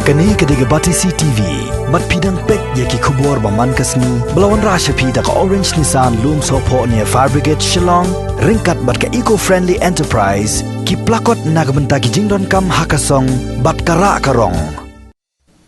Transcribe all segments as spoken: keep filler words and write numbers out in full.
Kane ka dei ka Batesi T V. Bad phi dang peit ïa ki khubor ba man ka sngi ba la wanrah sha phi da ka Orange Nissan Lumsohphoh near Fire Brigade Shillong, ryngkat bad ka Eco Friendly Enterprise, ki plakot na ka bynta ki jingdonkam ha ka song bad ka rah ka rong.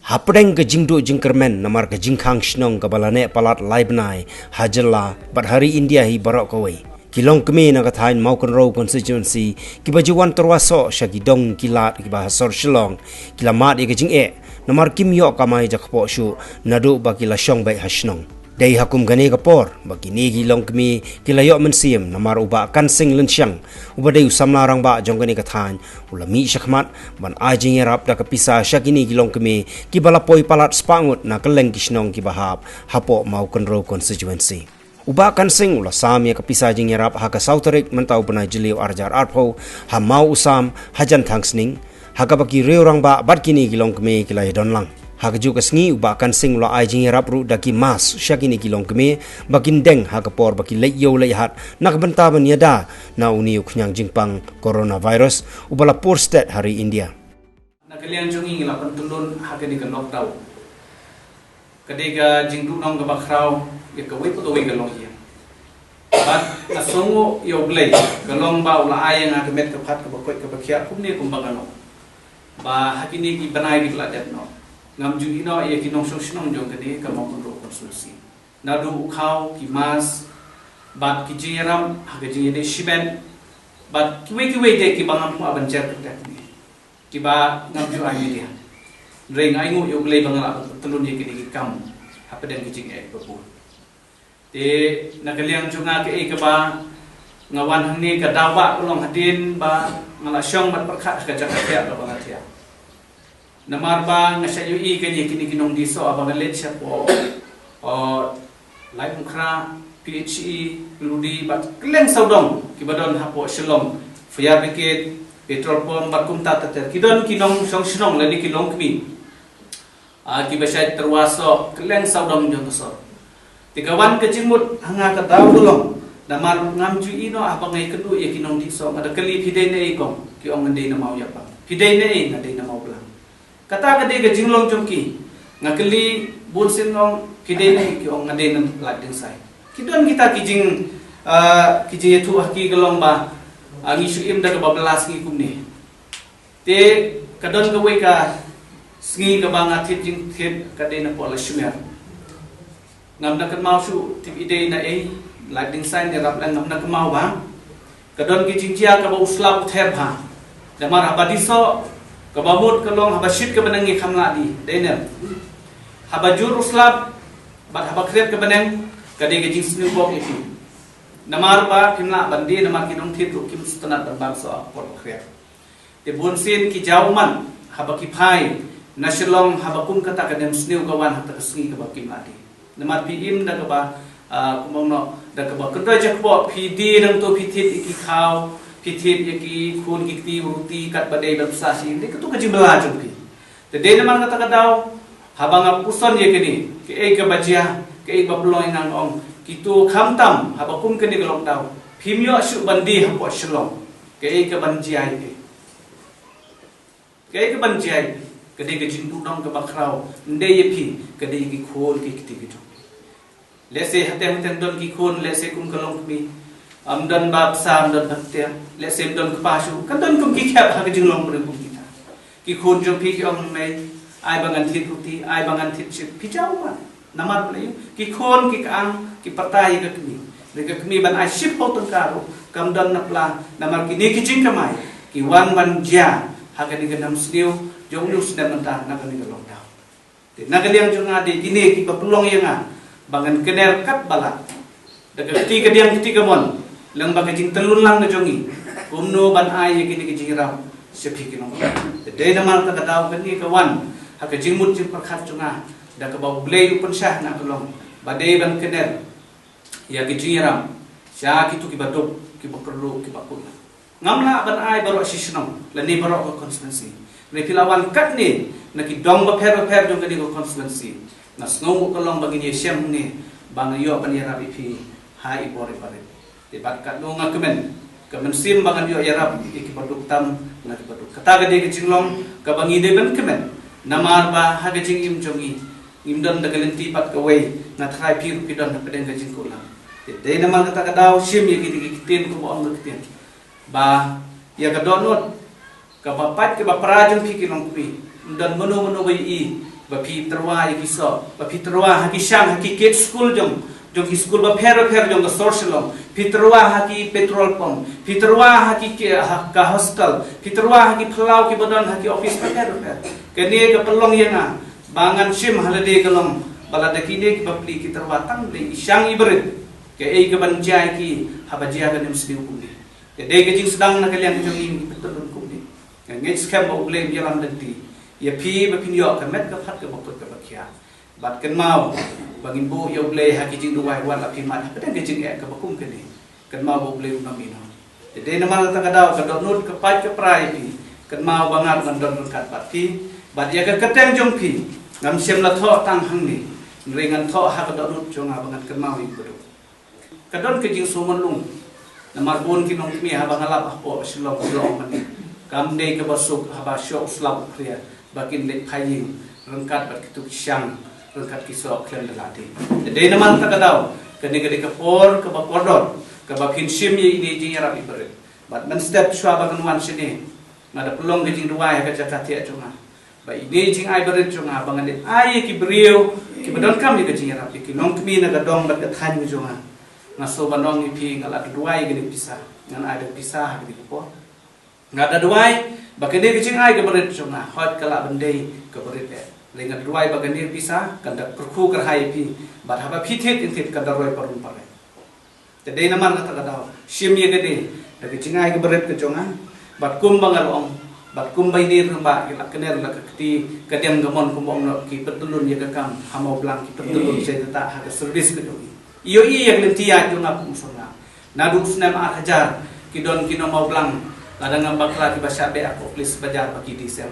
Hapdeng ka jingduh jingkyrmen namar ka jingkhang shnong kaba la neh palat lai bnai ha jylla bad ha ri India hi baroh kawei, ki longkmie na ka thaiñ Mawkynrew constituency kiba ju wan tyrwa soh sha ki dong ki lad kiba ha sor Shillong, ki la mad ïa ka jingeh namar kim ïoh kamai jakpoh shuh naduh ba ki la shong beit ha shnong. Dei ha kum kane ka por ba kine ki longkmie ki la ïoh mynsiem namar u Bah Kansing Lynshiang, uba dei u samla rangbah jong kane ka thaiñ, u la mih shakhmat ban ai jingïarap da ka pisa sha kine ki longkmie kiba la poi palat spah ngut na kylleng ki shnong kiba hap hapoh Mawkynrew constituency. U Bah Kansing u la sam ïa ka pisa jingïarap ha ka saw tarik mynta u bnai Jylliew arhajar arphew ha maw u sam hajan thang sning, ha kaba ki riew rangbah bad kine ki longkmie ki la ïadon lang. Ha kajuh ka sngi u Bah Kansing u la ai jingïarap ruh da ki mask sha kine ki longkmie ba kin deng ha ka por ba ki leit ïew leit hat na ka bynta ban ïada na une u khñiang jingpang coronavirus uba la pur stet ha ri India. Na ka liang jong ngi ngi la pyntyllun ha kane ka lockdown. Ka dei ka jingduhnong kaba khraw ïa kawei pa kawei ka longïing. Bad nga sngewnguh ïa U Blei ka long ba u la ai ïa nga ka met ka phat kaba koit kaba khiah kumne kumba nga long. Ba ha kine ki bnai kiba la dep noh, ngam ju ïeh noh ïa ki nongshong shnong jong kane ka Mawkynrew constituency. Naduh u khaw, ki mask, bad ki jingïarap ha ka jingïadei shimet, bad kiwei kiwei de kiba ngam kwah ban jer kyrteng ne kiba ngam ju ai media. Hynrei nga ainguh ïa U Blei ba nga la pyntyllun ïa kine ki kam hapdeng ki jingeh ba bun. Te na ka liang jong nga kaei kaba nga wan hangne ka daw ba ka long hadien ba nga la shong bad pyrkhat ha ka jaka thiah kaba nga thiah. Namar ba nga shah ïohi kane kine ki nongdih soh haba nga leit shapoh, oh, Laitumkhrah, P H E, Ludi bad kylleng sawdong kiba don hapoh Shillong, fire brigade, petrol pump bad kumta ter ter. Ki don ki nongshong shnong lane ki longkmie, ah, kiba shait tyrwa soh kylleng sawdong jong ka sor. Te ka wan ka jingmut ha nga ka daw ka long namar ngam ju ïeh noh haba nga ïakynduh ïa ki nongdih soh, nga da kylli, phi dei naei kong? Ki ong, nga dei na Mawïapang. Phi dei naei? Nga dei na Mawblang. Kata ka dei ka jinglong jong ki. Nga kylli bunsien, nga ong, phi dei naei? Ki ong, nga dei na Laitdiengsain. Ki don kita ki jing, ah, ki jingïathuh ha ki ka long ba, ah, ngi shu im da kaba bylla sngi kumne. Te ka don kawei ka sngi kaba nga thied jingthied, ka dei napoh Lashmer. Ngam da kynmaw shuh tip i dei naei, Laitdiengsain ne Raplang ngam da kynmaw bha. Ka don ki jingjia kaba u slap u ther bha. Namar haba dih soh, kaba mut ka long haba shit ka bneng ngi kham lah dih, dei ne em? Haba jur u slap bad haba khriat ka bneng, ka dei ka jingsniew bok ïa phi. Namar ba phim lah ban dih namar ki nongthied ruh kim sngewtynnat ban bam soh ha ka por ba khriat. Te bunsien ki jaw ummat haba ki phai na Shillong, haba kum kata ka dei sniew ka wan ha kata ka sngi kaba kim lah dih. Namar phi im da kaba, ah, kumno, da kaba kynroi jakpoh, phi dih nangto, phi thied ïa ki khaw, phi thied ïa ki khun ki kti, ruti, katba dei ban pynsa shi, dei kato ka jingbylla jong phi. Te dei namar kata ka daw haba nga puson ïa kane, kaei kaba jia, kaei ba pynlong ïa nga, nga ong, kito khamtam haba kum kane ka lockdown phim ïoh shuh ban dih hapoh Shillong. Kaei kaban jia ïa phi? Kaei kaban jia ïa phi? Ka dei ka jingduhnong kaba khraw, ym dei ïa phi, ka dei ïa ki khun ki kti ki jong phi. Lehse hateng hateng don ki khun, lehse kum ka longkmie, ym don bapsa, ym don baptem, lehse ym don kpa shuh, kan don kum ki khep ha ka jinglong briew kum kita. Ki khun jong phi ki ong, mei, ai ba ngan thied ruti, ai ba ngan thied shit, phi jaw ummat. Namar balei? Ki khun ki kyang, ki pyrta ïa ka kmie. Hynrei ka kmie ban ai shiphew tyngka ruh kam don na pla, namar kine ki jingkamai ki wan ban jia ha kane ka nam sniew jong une u snem mynta na kane ka lockdown. Te na ka liang jong nga, dei kine kiba pynlong ïa nga ba ngan kner katba lah da ka kti kadiang kti kamon, lem bad ka jingtyllun lang ka jong ngi, kumno ban ai ïa kine ki jingïarap sha phi ki nong. Te dei namar kata ka daw kane ka wan ha ka jingmut jingpyrkhat jong nga, da kaba U Blei u pynshai na ka long ba dei ban kner ïa ki jingïarap sha kito kiba duk, kiba kyrduh, kiba kut. Ngam lah ban ai baroh shi shnong lane baroh ka constituency. Hynrei phi la wan katne na ki dong bapher bapher jong kane ka constituency, nga sngew ka long ba ngin ïashem hangne ba ngan ïoh ban ïarap ïa phi ha i bor i barit. Te bad katno nga kmen, ka mynsiem ba ngan ïoh ïarap ïa kiba duk tam na kiba duk. Kata ka dei ka jinglong kaba ngi dei ban kmen. Namar ba ha ka jingim jong ngi, ngim don da ka lynti pat kawei, nga tharai phi ruh phi don hapdeng ka jingkulam. Te dei namar kata ka daw shim ïa kine ki ktien kumba ong ka ktien. Ba ïa ka dohnud kaba pait kaba pra jong phi ki longkmie, ym don mano mano ba ïohi ba phi tyrwa ïa ki soh, ba phi tyrwa ha ki shang, ha ki kit skul jong, jong ki skul bapher bapher jong ka sor Shillong, phi tyrwa ha ki petrol pump, phi tyrwa ha ki, ki, ha ka hostel, phi tyrwa ha ki phyllaw kiba don ha ki office bapher bapher. Kane ka pynlong ïa nga ba ngan shim ha lade ka long ba lada kine ki bapli ki tyrwa tang da i shang i barit, kaei kaban jia ïa ki haba jia ka nemsniew kumne? Te dei ka jingsdang na ka liang jong ngi ki pyntyllun kumne. Nga ngeit skhem ba U Blei un ïalam lynti ïa phi ba phin ïoh ka met ka phad kaba kut kaba khia. Bad kynmaw ba ngin buh ïa U Blei ha ki jingduwai wat la phi mad hapdeng ka jingeh kaba kum kane. Kynmaw ba U Blei un ïalam ïa ngi. Te dei namar kata ka daw ka dohnud ka pait ka pra ïa phi. Kynmaw ba nga ruh ngan don ryngkat bad phi. Bad ïa ka kyrteng jong phi ngam shym la thoh tang hangne, hynrei ngan thoh ha ka dohnud jong nga ba ngan kynmaw ïa u baduk. Ka don ka jingsngewlung. Namar bun ki nongkmie haba nga lap hapoh Shillong ki la ong mynne, kam dei kaba suk haba shoh u slap u khriat ba kin leit phai ïing ryngkat bad kitu ki shang, ryngkat ki soh khlem da lah ding. Te dei namar kata ka daw kane ka dei ka por kaba kordor kaba phin shim ïa ine i jingïarap i barit. Bad mynstep shuwa ba ngan wan shane, nga da pynlong ka jingduwai ha ka jaka thiah jong nga ba ine i jingai barit jong nga ba ngan leit ai ïa ki briew kiba donkam ïa ka jingïarap, ïa ki nongkmie na ka dong bad ka thaiñ ka jong nga. Nga sngewbha ban ong ïa phi, nga la duwai ïa kane ka pisa, ngan ai da ka pisa ha kane ka por. Nga da duwai ba kane ka jingai ka barit jong nga, hooid ka lah ban dei ka barit eh, hynrei nga da duwai ba kane ka pisa kan da kyrkhu kyrhai ïa phi, bad haba phi thied, phin thied kan da roi parum parem. Te dei namar kata ka daw shim ïa kane da ka jingai ka barit ka jong nga. Bad kumba nga la ong, bad kumba ine i rangbah i la kner la ka kti ka diang ka mon, kumba ong noh, ki pyntyllun ïa ka kam ha Mawblang, ki pyntyllun sha ïa kata ha ka service ka jong i. Ïohi ïa ka lynti ïaid jong nga kum u samla. Naduh u snem ar hajar ki don ki nong Mawblang, lada ngam bakla, kiba shah beh hapoh police bajar ba ki die seng.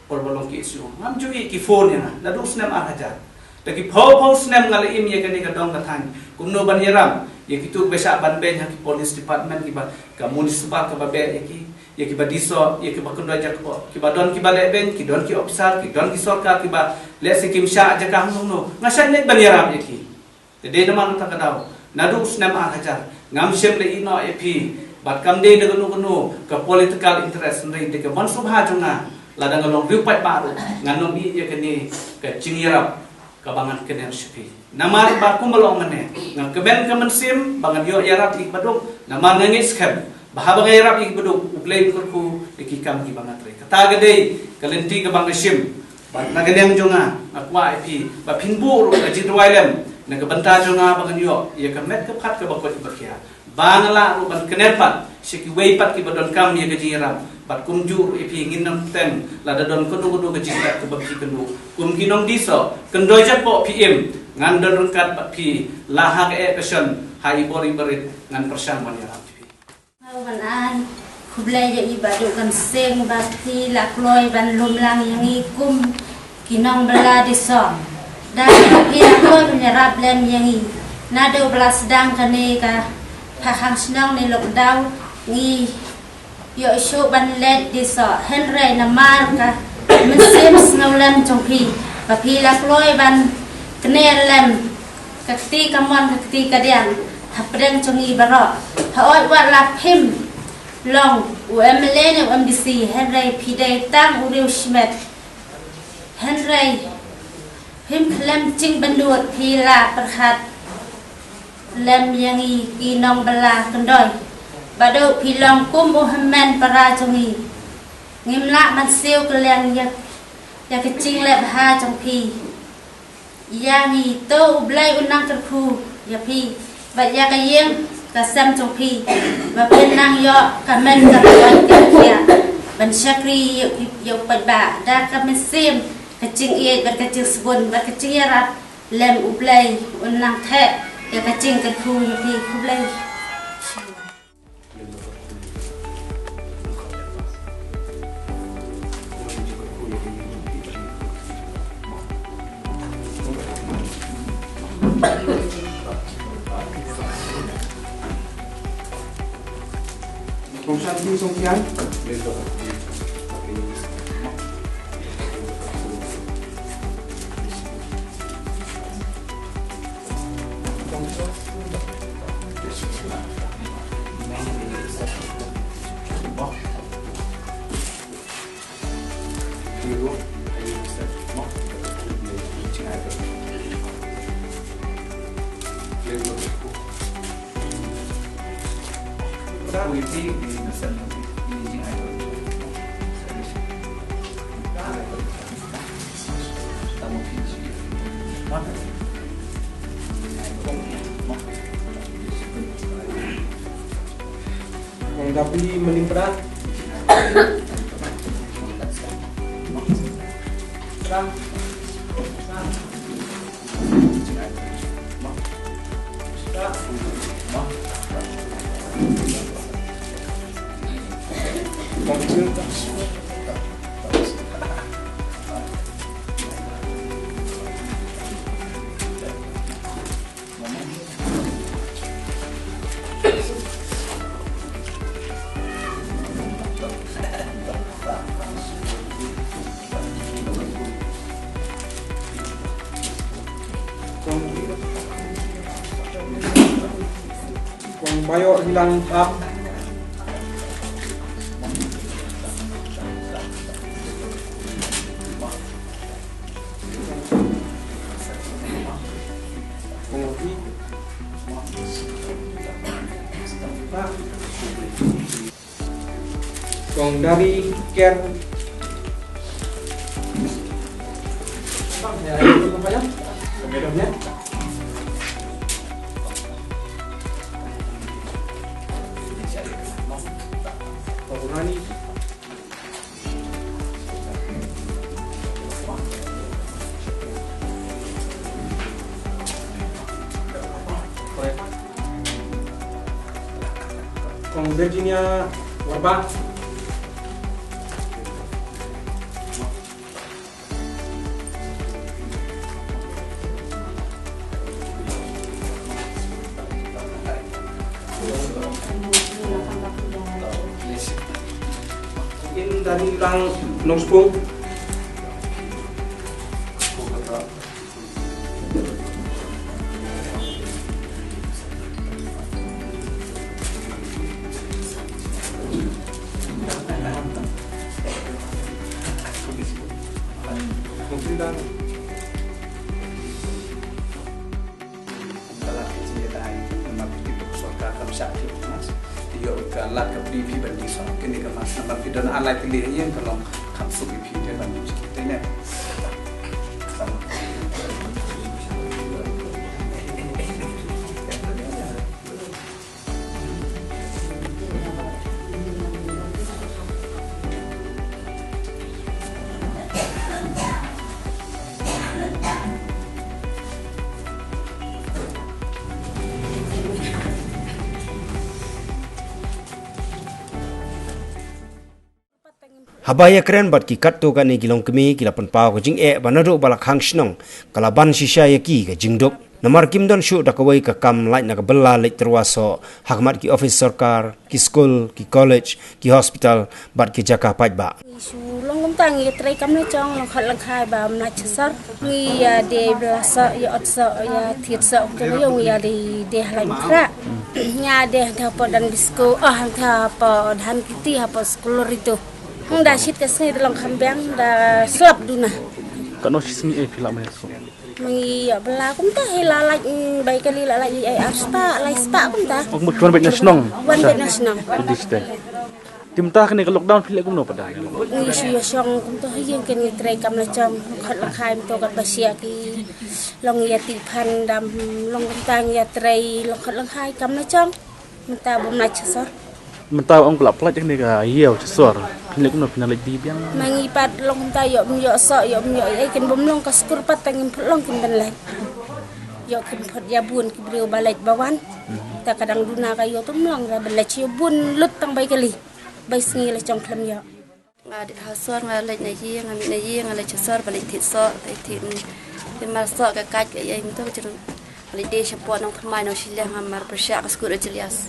Por ba long ki issue, ngam ju ïohi ki phone ïa nga naduh u snem ar hajar. Da ki phew phew snem nga la im ïa kane ka dong ka thaiñ, kumno ban ïarap ïa kitu kiba shah ban beiñ ha ki police department, kiba, ka municipal kaba beh ïa ki, ïa kiba die soh, ïa kiba kyndoi jakpoh, kiba don kiba leh beiñ, ki don ki officer, ki don ki sorkar kiba lehse kim shah jaka hangno hangno, nga shah leit ban ïarap ïa ki. Te dei namar kata ka daw naduh u snem ar hajar ngam shym la ïehnoh ïa phi, bad kam dei da kano kano ka political interest, hynrei da ka mon sngewbha jong nga, lada nga long riew paidbah ruh ngan ym ïeh ïa kane ka jingïarap kaba ngan kner sha phi. Namar ba kumba long mynne, nga kmen ka mynsiem ba ngan ïoh ïarap ïa ki baduk, namar nga ngeit skhem ba haba nga ïarap ïa ki baduk, U Blei un kyrkhu ïa ki kam kiba nga trei. Kata ka dei ka lynti kaba nga shim. Bad na ka liang jong nga, nga kwah ïa phi ba phin buh ruh ka jingduwai lem na ka bynta jong nga ba ngan ïoh ïa ka met ka phad kaba kut kaba khia, ba nga lah ruh ban kner pat sha kiwei pat kiba donkam ïa ka jingïarap. Bad kumjuh ruh ïa phi, ngin ym teng lada don kano kano ka jingïarap kaba phi kynduh. Kum ki nongdie soh, kyndoi jakpoh phi im, ngan don ryngkat bad phi, la ha ka eh ka shon, ha i bor i barit, ngan pyrshang ban ïarap ïa phi. Nga ban ai khublei ïa i Bah Duh Kan Seng ba phi la kloi ban lum lang ïa ngi kum ki nongbylla die soh. Da phi la kloi ban ïarap lem ïa ngi. Naduh ba la sdang kane ka phakhang shnong ne lockdown, ngi ïoh shuh ban leit die soh, hynrei namar ka mynsiem sngewlem jong phi ba phi la kloi ban kner lem ka kti kamon ka kti kadiang hapdeng jong ngi baroh. Hooid, wat la phim long u MLA ne u MDC, hynrei phi dei tang u riew shimet. Hynrei phim khlem jingbynnud, phi la pyrkhat lem ïa ngi ki nongbylla kyndoi. Bah Duh, phi long kum u hynmen para jong ngi. Ngim lah ban siew kylliang ïa, ïa ka jingleh bha jong phi ïa ngi. To U Blei un nang kyrkhu ïa phi bad ïa ka ïing ka sem jong phi, ba phin nang ïoh ka met ka phad ka khia ban shakri ïa, ïa u paidbah da ka mynsiem, ka jingïeit bad ka jingsbun bad ka jingïarap lem. U Blei un nang theh ïa ka jingkyrkhu ïa phi. Khublei. Kong Dapli Maling Pra. Pra. Pra. Pra. Kong Chil. Kong Bayo Hilang Ap. Kong Dari Ker. Kong Rani. Kong Virginia Warbah. In dari lang nongspung. Ka lad ka jingïadei namar phi tip ba ka sorkar kam shah phi, mas ïoh ka lad ka plie phi ban die soh. Kane ka mas namar phi don ar lai tylli ha ïing ka long kham suk ïa phi te ban die soh. Te ne. Haba ïakren bad ki katto katne ki longkmie, ki la pynpaw ka jingeh ba naduh ba la khang shnong ka la ban shisha ïa ki ka jingduk. Namar kim don shuh da kawei ka kam lait na ka bylla leit tyrwa soh ha khmat ki ophis sorkar, ki skul, ki college, ki hospital bad ki jaka paidbah. Shu long kumta ngi ïatrei kam la jong, long khot long khai ba ym lait sha sor. Ngi ïadei bylla soh, ïa ot soh, ïa thied soh, kumta la ïoh ngi ïadei, dei ha lait mkhrah. Ngi ïadei hangta hapoh Don Bosco, oh, hangta hapoh Dhan Kiti, hapoh skul Loreto. Hangta shit ka sngi da long kham biang, da slap duna. Katno shi sngi, eh, phi lah mane suk? Ma ngi ïoh bylla kumta hi la lait, mm, bai kali la lait, eh, ar spah, lai spah kumta. Oh, kumba phi wan beit na shnong? Wan beit na shnong. Te mynta kane ka lockdown phi leh kumno pat da? Ngi shu ïa shong kumta ha ïing, kane ngi trei kam la jong, long khot long khai mynta katba shia ki long ïa tih phan dam, long kumta ngi ïatrei long khot long khai kam la jong. Mynta bym lait sha sor. Mynta ong ba la pynlait kane ka ïew sha sor, phin leh kumno, phin lait die biang? Ma ngi pat long kumta, ïoh bym ïoh soh, ïoh bym ïoh ei, kin bym long ka skur pat, tang ngim pat long kin ban lait. Ïoh kin pat ïa bun ki briew ba lait ba wan. Ta ka dang duna ka ïoh, tum long ra ban lait sha ïew bun lut tang bai kali. Bai sngi la jong khlem ïoh. Nga dei ha sor, nga leit na ïing, nga mih na ïing, nga leit sha sor ba leit thied soh, leit thied, thied mar soh ka kait ka ïai mynta ka jrong. Nga leit dei shapoh Nongthymmai, Nongshiliang, ha mar pyrshah ka skur Achilles.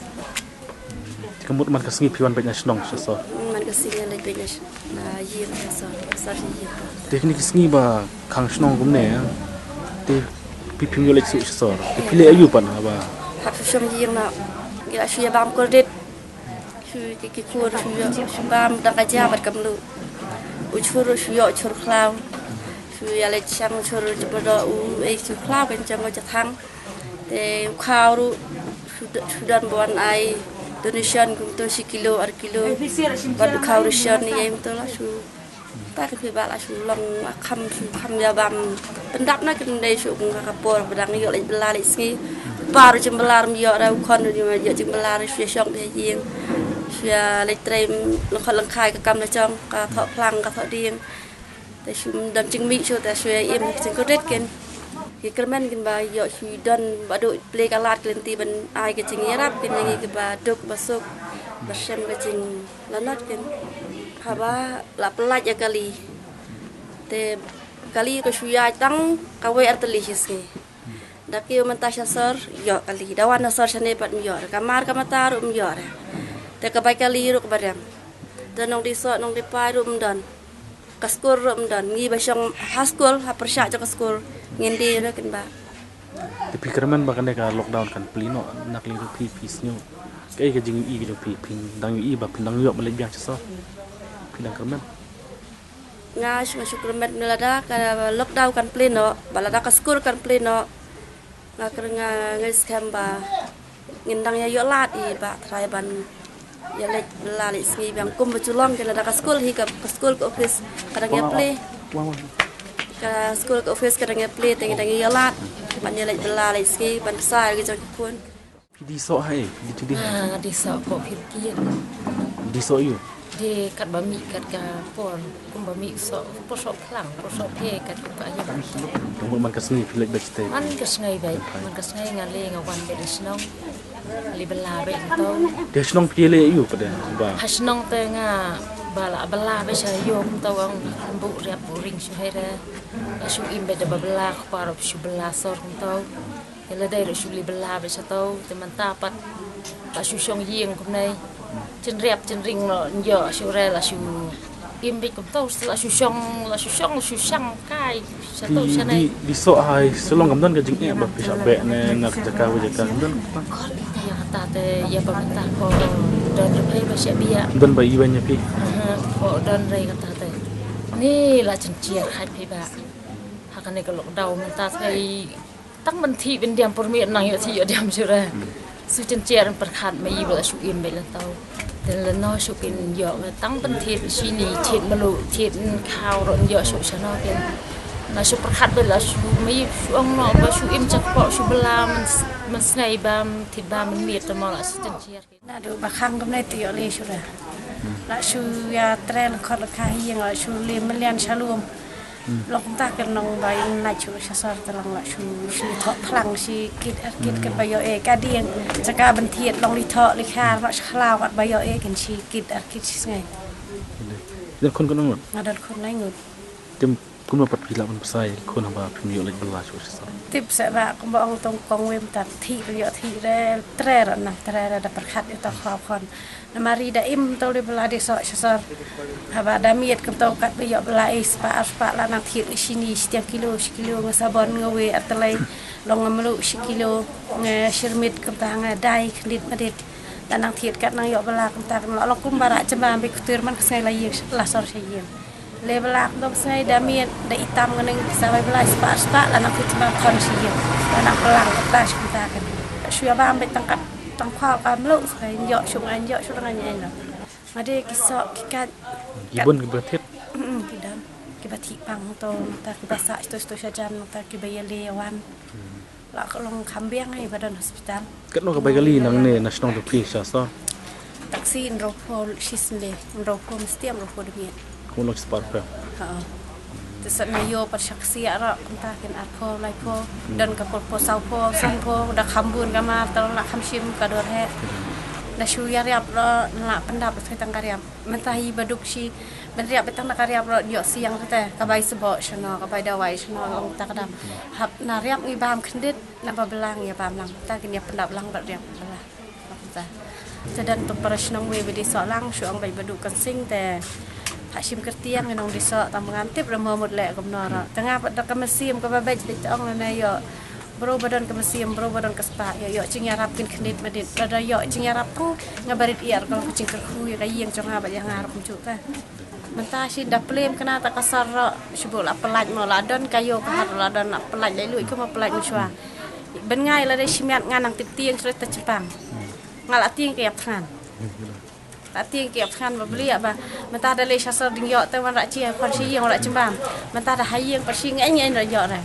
Te ka mut man ka sngi phi wan beit na shnong sha sor? Mm, man ka sngi nga leit beit na sh-, na ïing sha sor, sor sha ïing. Te kine ki sngi ba khang shnong kumne, te phi phim ïoh leit shuh sha sor. Te phi leh aïu pat haba? Hap shu shong ïing noh. Ngi la shu ïa bam kordit. Shu ïa ki khun, shu ïoh, shu bam dang ka ja bad ka mluh. U chur, shu ïoh u chur khlaw. Shu Ïa leit shang shur jubado u ei shu khlaw kan jong ka jathang. Te u khaw ruh shu d-, shu don ba wan ai donation kumto shi kilo ar kilo. Ban u khaw ration ïa kumto la shu. Ta ka phi ba la shu long a kham shu kham ïa bam. Pyndap na kin dei shu kum ka por ba dang ïoh leit bylla leit sngi. Par jingbylla ym ïoh ra u khon ym ïoh jingbylla ra shu ïa shong bha ïing. Shu ïa leit trei lyngkhot lyngkhai ka kam la jong ka thoh phlang ka thoh dieng. Te shu don jingmih shu te shu ïa im jingkordit kin. Ki kyrmen kin ba ïoh shu don ba duk plie ka lad ki lynti ban ai ka jingïarap kin ïa ngi kiba duk ba suk ba shem ka jinglanot kin. Haba la pyllait ïa kali. Te kali ka shu ïaid tang kawei ar tylli shi sngi. Da kiew mynta sha sor ïoh kali. Da wan na sor shane pat ym ïoh. Ka mar ka mata ruh ym ïoh re. Te ka bai kali ruh kaba rem. Te nongdie soh nongdie pai ruh ym don. Ka skul ruh ym don. Ngi ba shong ha skul ha pyrshah jong ka skul ngin die ruh kin ba. Te phi kyrmen ba kane ka lockdown kan plie noh na ka liang jong phi, phi sngew kaei ka jingïohi ka jong phi, phi dang ïohi ba phi dang ïoh ban leit biang sha sor? Phi dang kyrmen? Nga shu, nga shu kyrmen ne lada ka lockdown kan plie noh, ba lada ka skul kan plie noh. Nga kyrmen, nga ngeit skhem ba ngin dang ïa ïoh lad i ba trai ban ïa leit bylla leit sngi biang kum ba ju long kin lada ka skul hi ka, ka skul ka office ka dang ïa plie. Ka skul ka office ka dang ïa plie te ngin dang ïa ïoh lad ban ïa leit bylla leit sngi ban sa ïa ki jong ki khun. Phi die soh ha ei, phi die, phi die ha ei? Ah, die soh ko phi kien. Die soh ïa u? Die kat ba mih kat ka por, kum ba mih soh, por soh phlang, por soh phe kat kum ka ïa. Te mut man ka sngi phi leit beit shatei? Man ka sngi beit, man ka sngi nga leit nga wan beit shnong. Leit bylla beit to. Te shnong phi leit ïa u pat de ba? Ha shnong te nga ba la bylla beit sha ïoh to ong buh riap buh ring shu hai de. Shu im beit da ba bylla kpar shu bylla sor to. Te lada ruh shu leit bylla beit shato, te mynta pat la shu shong ïing kumne. Jingriap jingring noh ïoh shu re la shu im beit kumto, la shu shong, la shu shong, la shu shang kai shato shanai. Die, die soh ha ei, shalong kam don ka jingeh ba phi shah beh ne na ka jaka wa jaka kam don? Kor ita ïa kata te ïa ba mynta ko don re phi ba shah bia. Don ba iwan ïa phi? Aha, ko don re kata te. Ni la jynjar hai phi ba. Ha kane ka lockdown mynta te Tang ban thih ban diam por miet nang ïoh thih ïoh diam shu re. Shu jynjar pyrkhat ma i ba la shu im beit la tau. Te la no shu kin ïoh tang ban thied shini thied malu thied khaw ro ïoh shu shano kin. La shu pyrkhat beit la shu ma i shu ong no ba shu im chak ko shu bylla man, man snei bam thied bam man miet te mo la shu jynjar. Naduh ba khang kumne te ïoh leh shuh re. La shu ïa trei lyngkhot lyngkhai ha ïing, la shu leh myllian sha lum. Long kumta kin long ba ïa nai shuh sha sor te long la shu, shu thoh phlang shi kit ar kit kin ba ïoh eh ka dieng. Jaka ban thied long leh thoh leh khar ba sha khlaw kat ba ïoh eh kin shi kit ar kit shi sngi. Don khun khun ngut? Nga don khun lai ngut. Te kumno pat phi lah ban bsa ïa ki khun haba phim ïoh leit bylla shuh sha sor? Tip sa ba kumba ong tong kong wei mynta thih, ïoh thih re, trei re nang trei re da pyrkhat ïa to khlaw khun. Namar i da im to leit bylla die soh sha sor. Haba da miet kumto kat ba ïoh bylla i spah ar spah la nang thied shini shi tiang kilo shi kilo nga sabon nga wei ar tylli long nga mluh shi kilo nga shirmit kumta nga dai khyndiat madit. Da nang thied kat nang ïoh bylla kumta kan long kumba rah jemma bad ktur man ka sngi la ïing la sor sha ïing. Leh bylla kumto ka sngi da miet da itam nga ning sa bai bylla spah spah la nang thied jemma khun sha ïing. La nang plang kumta shi kumta kan. Shu ïa bam beit tang kat tang khwa ka mluh sa ïoh shu ngan ïoh shu ngan ïoh. Nga dei ki soh ki kat. Ki bun kiba thied. Mm, ki don kiba thied pang to ta kiba sah sto sto sha jan ta kiba ïa leh wan. La ka long kham biang ai ba don hospital. Katno ka bai kali nangne na shnong jong phi sha sor? Taxi hynriew phew shi snem, hynriew phew mesti hynriew phew dmiet. Kumno spah phew? Ha. Te sa na ïoh pat sha ksiar ra kumta kin arphew laiphew don ka phew phew saw phew san phew da kham bun ka mar ta la kham shim ka dor he. Da shu ïa riap ra la pyndap da tang ka riap. Mynta hi ba duk shi ban riap beit tang na ka riap rot ïoh siang te ka bai sboh shano ka bai dawai shano long ta ka dam. Hap na riap ngi bam khyndiat na ba bylla ngi bam lang ta kin ïa pyndap lang bad riap bylla. Ta. Te don to para shnong wei ba die soh lang shu ong beit ba duk kan sing te. Ha shim kyrtiang ngi nong die soh tang ba ngan tip ra mo mut leh kumno ra. Te nga pat da ka mynsiem ka ba beit beit ong na ïoh. Bro ba don ka mynsiem, bro ba don ka spah, ïoh ïoh jingïarap kin khyndiat madit. Lada ïoh jingïarap tang nga barit ïar ka jingkyrkhu ïa ka ïing jong nga bad ïa nga ruh kumjuh ka. Mynta shi da plem kane ta ka sar ruh, shu buh la pynlait mo, la don ka ïoh ka hat, la don la pynlait, la luid ka mo pynlait mo shuwa. Ban ngai lada shi miet nga nang tip tieng shuwa ta chempang. Nga la tieng ka ïap thngan. La tieng ka ïap thngan ba bli ba mynta da leit sha sar dang ïoh te wan ra chi khon shi ïing ra chimbam. Mynta da ha ïing pa shi ngai ngai ra ïoh re.